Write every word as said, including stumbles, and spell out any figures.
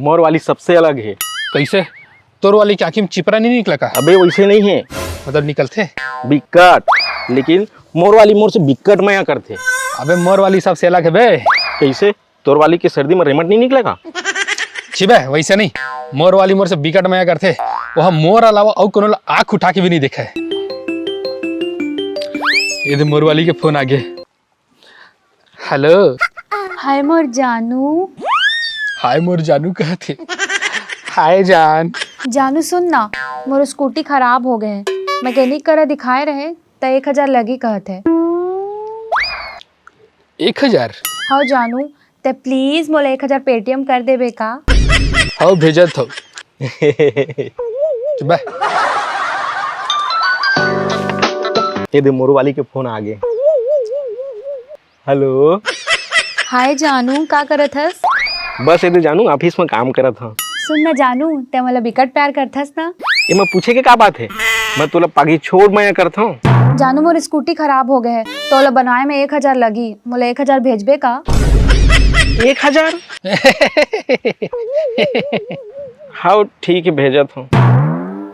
मोर वाली सबसे अलग हे। कइसे? तोर वाली के आँखी म चिपरा नइ निकला का? अबे, वइसे नइ हे। मतलब निकलथे? बिकट। लेकिन मोर वाली मोर से बिकट मया करथे। अबे, मोर वाली सबसे अलग हे बे। कइसे? तोर वाली के सर्दी म रेमट नइ निकला का? छी बे, वइसे नइ। मोर वाली मोर से बिकट मया करथे। ओह मोर अलावा अउ कोनो ला आँख उठा के भी नइ देखय। ये दे, मोर वाली के फोन आगे। हेलो। हाय मोर जानू। हाय मोर जानू कहत हे। हाय जान। जानू सुन ना, मोर स्कूटी खराब हो गे हे। मैकेनिक करा दिखाए रहें, त एक हजार लगही कहत हे। एक हजार? हव जानू, तैं please मोला एक हजार Paytm कर देबे का? हव, भेजत हव। चुप बे। ये दे, मोर वाली के फोन आगे। हेलो। हाय जानू, का करत हस? बस ये दे जानू, office म काम करत हँव। सुन ना जानू, तैं मोला बिकट प्यार करथस ना? एमा पूछे के का बात हे? मैं तोला पागी छोड़ मया करत हँव। जानू, मोर स्कूटी खराब हो गे हे, त ओला बनाए म एक हजार लगही, मोला एक हजार भेजबे का? एक हजार? हव, ठीक हे, भेजत हँव।